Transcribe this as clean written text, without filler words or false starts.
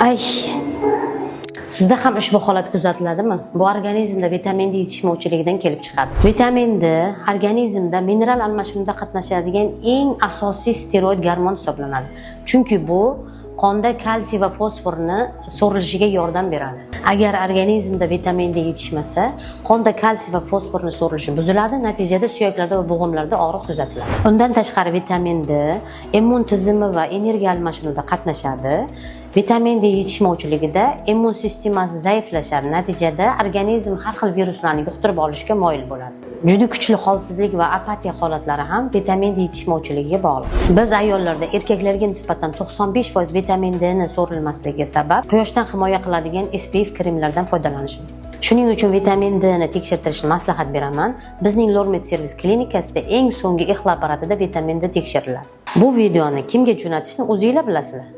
Ay, sizda ham ushbu holat kuzatiladimi? Bu organizmda vitamin D yetishmovchiligidan kelib chiqadi. Vitamin D organizmda mineral almashinuvida qatnashadigan eng asosiy steroid gormon hisoblanadi. Chunki bu qonda kalsiy va fosforni so'rilishiga yordam beradi. Agar organizmda vitamin D yetishmasa, qonda kalsiy va fosforni so'rilishi buziladi, natijada suyaklarda va bo'g'imlarda og'riq kuzatiladi. Undan tashqari vitamin D immun tizimi va energiya almashinuvida qatnashadi. Vitamin D yetishmovchiligida immun sistemasi zaiflashadi, natijada organizm har xil viruslarni yuqtirib olishga moyil bo'ladi. Juda kuchli holsizlik va apatiya holatlari ham vitamin D yetishmovchiligiga bog'liq. Biz ayollarda erkaklarga nisbatan 95% vitamin D ni so'rilmasligi sabab quyoshdan himoya qiladigan SPF kremlardan foydalanishimiz. Shuning uchun vitamin D ni tekshirtirishni maslahat beraman. Bizning Lormed Servis klinikasida eng so'nggi EHLA apparatida vitamin D tekshiriladi. Bu videoni kimga jo'natishni o'zinglar bilasizlar.